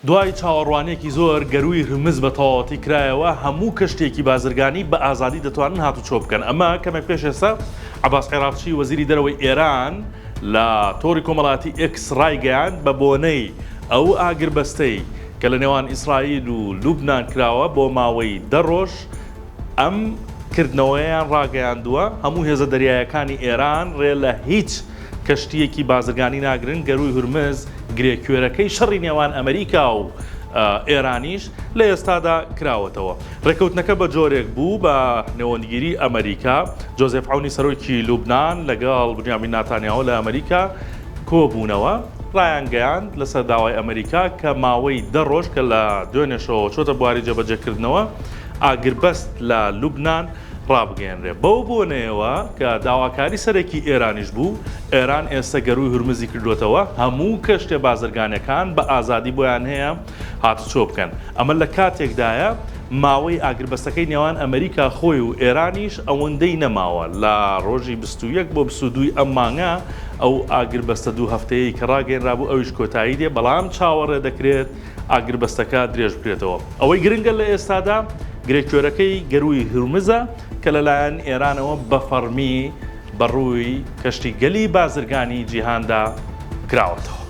دوای چاوەڕوانییەکی زۆر گەرووی هورمز بە تەواوەتی کرایەوە، هەموو کەشتییەکی بازرگانی بە ئازادی دەتوانن هاتوچۆ بکەن. ئەمە کەمێک پێش ئێستا عەباس عێراقچی وەزیری دەرەوەی ئێران لە تۆڕی کۆمەڵایەتی ئێکس ڕایگەیاند، بە بۆنەی ئەو ئاگربەستەی کە لە نێوان ئیسرائیل و لوبنان کراوە بۆ ماوەی دە ڕۆژ، ئەم کردنەوەیان ڕاگەیاندووە، هەموو هێزە دەریایەکانی ئێران ڕێ لە هیچ کەشتییەکی بازرگانی ناگرن، گەرووی هورمز، گرێ کوێرەکەی شەڕی نێوان ئەمریکا و ئێرانیش لە ئێستادا کراوەتەوە. ڕێککەوتنەکە بە جۆرێک بوو بە نێوەندگیری ئەمریکا، جۆزێف عەونی سەرۆکی لوبنان لەگەڵ بنیامین ناتانیاهۆ لە ئەمریکا کۆبوونەوە، ڕایانگەیاند لەسەر داوای ئەمریکا کە ماوەی دە ڕۆژ کە لە دوێنێشەوە چۆتە بواری جێبەجێکردنەوە، ئاگربەست لە لوبنان ڕابگەیەنرێ. بەو بۆنەیەوە کە داواکاری سەرەکی ئێرانیش بوو، ئێران ئێستە گەرووی هورمزی کردووەتەوە، هەموو کەشتیە بازرگانیەکان بە ئازادی بۆیان هەیە هاتوچۆ بکەن. ئەمە لە کاتێکدایە ماوەی ئاگربەستەکەی نێوان ئەمریکا خۆی و ئێرانیش ئەوەندەی نەماوە، لە ڕۆژی 21 بۆ 22 ی ئەم مانگە ئەو ئاگربەستە دوو هەفتەیەی کە ڕاگەیەنرابوو ئەویش کۆتایی دێ، بەڵام چاوەڕێ دەکرێت ئاگربەستەکە درێژ بکرێتەوە. ئەوەی گرنگە لە ئێستادا گرێکوێرەکەی گەرووی هورمزە کە لەلایەن ئێرانەوە بە فەڕمی بە ڕووی کەشتیگەلی بازرگانی جیهاندا کراوەتەوە.